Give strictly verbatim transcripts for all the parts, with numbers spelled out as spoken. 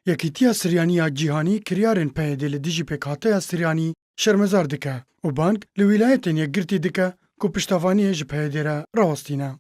Yekîtiya Siryanî ya Cîhanî kiryarên P Y D'ê li dijî pêkhateya Siryanî şermezar dike û bang li Wîlayetên Yekgirtî dike ku piştevaniyê ji P Y D'ê re rawestîne.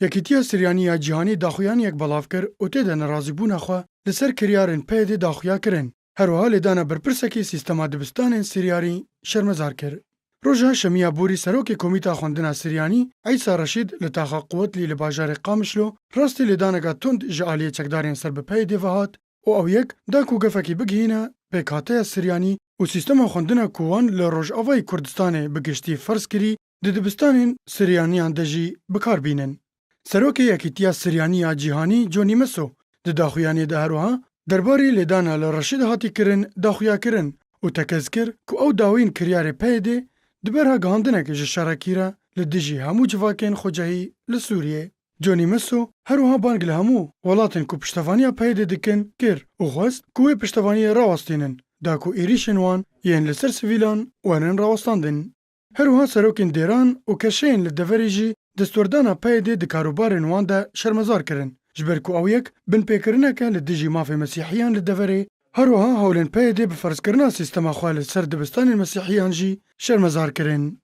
Yekîtiya Siryanî ya Cîhanî daxuyaniyek belav kir û tê de nerazîbûna xwe li ser kiryarên P Y D'ê daxuya kirin. Her wiha lêdana berpirsekî sîstema dibistanên Siryarî şermezar kir. Roja Şemiya Borî serokê Komîta Xwendina Siryanî Îsa Reşîd li taxa Quwetlî li bajarê Qamişlo rastî lêdaneka tund ji aliyê çekdarên ser bi P Y D'ê ve hat û ew yek da ku gefekî bigihîne pêkhateya Siryanî û sîstema xwendina ku wan li Rojavayê Kurdistanê bi giştî ferz kirî di dibistanên Siryaniyan de jî bi kar bînin. Serokê Yekîtiya Siryanî ya Cîhanî Johnny Meso di daxuyaniyê de her wiha derbarê lêdana li Reşîd hatî kirin daxuya kirin û tekez kir ku ew dawîn kiryarê P Y D'ê di ber ragihandinekê ji şerekî re li dijî hemû civakên xwecehî li Sûriyê. Johnny Meso her wiha bang li hemû welatên ku piştevaniya P Y D'ê dikin kir û xwest ku wê piştevaniyê rawestînin, da ku êrîşên wan yên li ser sivîlan werin rawestandin. Her wiha serokên dêran û keşeyên li deverê jî destwerdana P Y D'ê di karûbarên wan de şermezar kirin, ji ber ku ew yek binpêkirineke li dijî mafê Mesîhiyan li deverê, her wiha hewlên P Y D'ê bi ferzkirina sîstema xwe li ser dibistanên Mesîhiyan jî şermezar kirin.